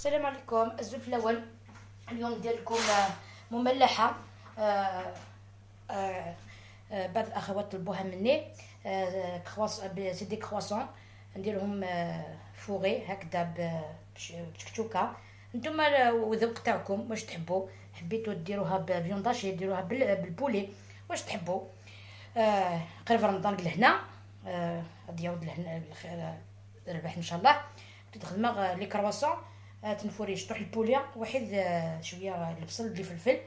السلام عليكم. الزلف الاول اليوم ندير لكم مملحه، بعض الاخوات طلبوها مني. c'est des croissants نديرهم fourrés هكذا بشكشوكه. نتوما وذوق تاعكم واش تحبوا، حبيتوا ديروها ب viande hachée، ديروها بال poulet، واش تحبوا. قرب رمضان لهنا، غادي يعود لهنا الربح ان شاء الله. تخدم les croissants تنفوري شطوح ال poulet واحد شوية البصل بالفلفل،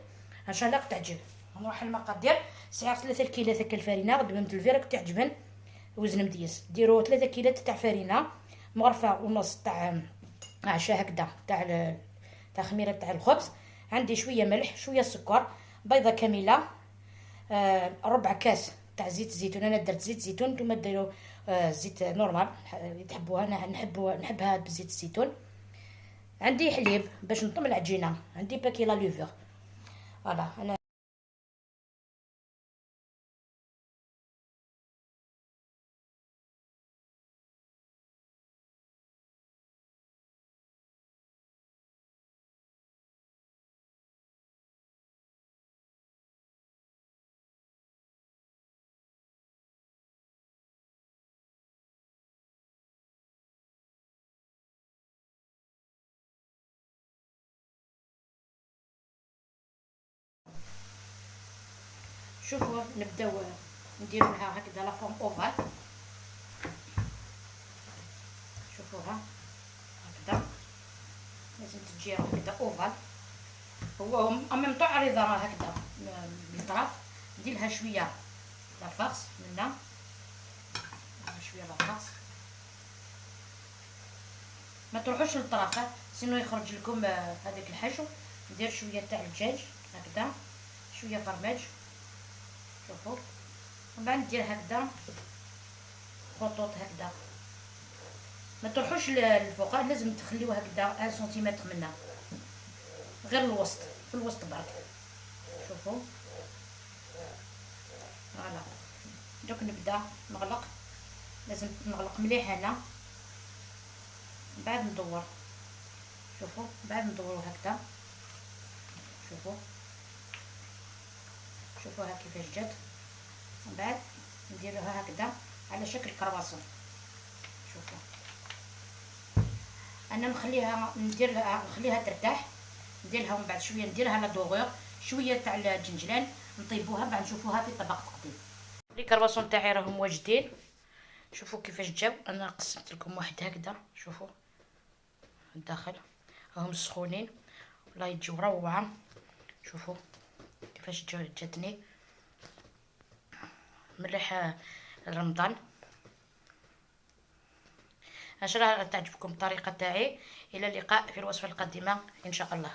ان شاء الله تعجب. نروح المقادير. سعر 3 كيلات تاع الفرينة غدوه الفيرك تعجبن وزن مديس. ديروا 3 كيلات تاع فرينه، مغرفه ونص تاع عشاء هكذا تاع خميره تاع الخبز، عندي شوية ملح، شوية سكر، بيضة كاملة، ربع كاس تاع زيت الزيتون. انا درت زيت زيتون، نتوما ديروا زيت normal تحبوها، انا نحبها بزيت الزيتون. عندي حليب باش نطم العجينة، عندي paquet la levure. voilà انا شوفوا نبداو نديرو لها هكذا la forme ovale. شوفوها هكذا، لازم تجي هكذا ovale، هو en même temps عريضة هكذا من الطرف. ندير لها شوية la farce منا، شوية la farce، ما تروحوش للطرف sinon يخرج لكم هذاك الحشو. ندير شوية تاع الدجاج هكذا، شوية فرماج، شوفوا. ومن بعد ندير هكذا خطوط هكذا، ما تروحوش للفوق، لازم تخليوه هكذا 1 سنتيمتر منها، غير الوسط، في الوسط برك. شوفوا voilà. دوك نبدا نغلق، لازم نغلق مليح هنا، من بعد ندور. شوفوا من بعد ندورو هكذا. شوفوا شوفوها كيفاش جات. ومن بعد نديروها هكذا على شكل كرواسون. شوفوا انا نخليها، نديرها نخليها ترتاح، نديرها ومن بعد شوية نديرها la dorure، شوية تاع الجنجلان نطيبوها، بعد نشوفوها في طبق تقديم. les croissants تاعي راهم واجدين، شوفوا كيفاش جاو. انا قسمت لكم واحد هكذا، شوفوا الداخل راهم سخونين والله يجيو روعه. شوفوا كيفاش جاتني مليح رمضان. ان شاء الله تعجبكم الطريقة تاعي. الى اللقاء في الوصفة القادمة ان شاء الله.